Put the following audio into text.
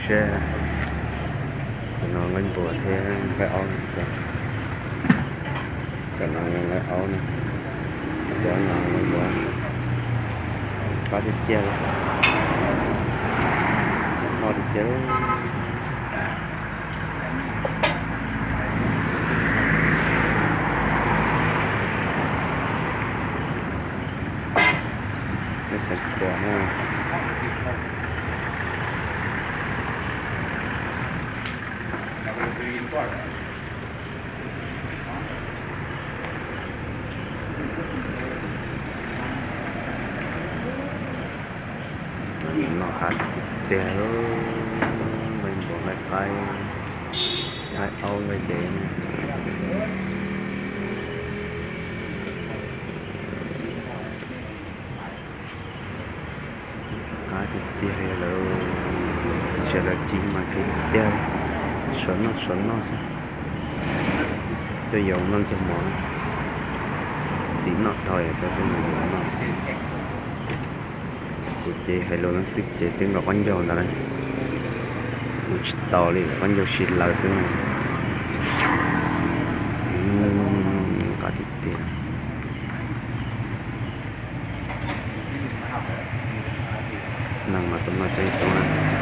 Seb, cov no nqaij npua thiab nqaij aub no, cov no yog nqaij aub no, cov no nqaij npua. Txiv qab tiag tiag li, txiv loj tiag tiag li. Peb xeem khuam na. Txiv no qab tiag tiag, nqaij npua nqaij qaib, nqaij aub nqaij dev. Txiv qab tiag tiag li lawm, ntshe lawv ci mas tiag tiag, tshuav noj tshuav noj xwb. Tuaj yuav noj ntxuag mov, txiv noj dhau es tuaj yuav noj. Kuv ces hais lus no xwb ces twb nkaus qaub ncaug ntawd lawm, kuv tsis tau li, qaub ncaug si lawm xwb na. Qab tiag tiag. Neeg mas tuaj noj coob coob na.